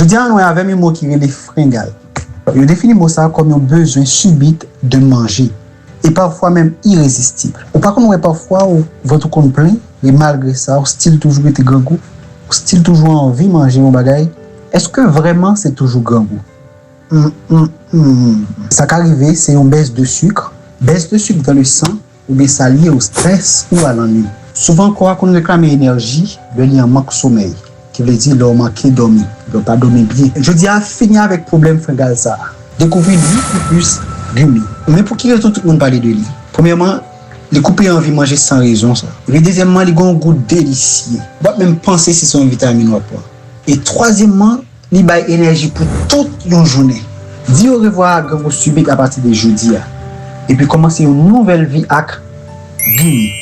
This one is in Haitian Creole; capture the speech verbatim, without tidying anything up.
Jodi a, ann wè avè m yon mo ki rele frengal. Yo defini mo sa a kòm yon bezwen sibit de manje, e pafwa menm irezistib. Ou pa konn wè pafwa ou vant ou konn plen, e malgre sa, ou still toujou rete grangou, ou still toujou anvi manje yon bagay? Èske vrèman se toujou grangou? Hmm, hmm, hmm. Sa ka rive, se yon bès de sik. Bès de sik dans le sang, oubyen sa lye o strès ou a lannwi. Souvan, kò a konn reklame enèji lè li an mank somèy, ki vle di lè w manke dòmi, lè w pa dòmi byen. Jodi a, fini avèk pwoblèm frengal sa a. Dekouvri Lupus Gummy. Men pou ki rezon tout moun pale de li? Premyèman, li koupe anvi manje san rezon sa. Epi dezyèmman, li gen yon gou delisye. W ap menm panse si se yon vitamin w ap pran. E twazyèmman, li bay enèji pou tout yon jounen. Di orevwa a grangou sibit apati de jodi a. Epi kòmanse yon nouvèl vi ak Gummy.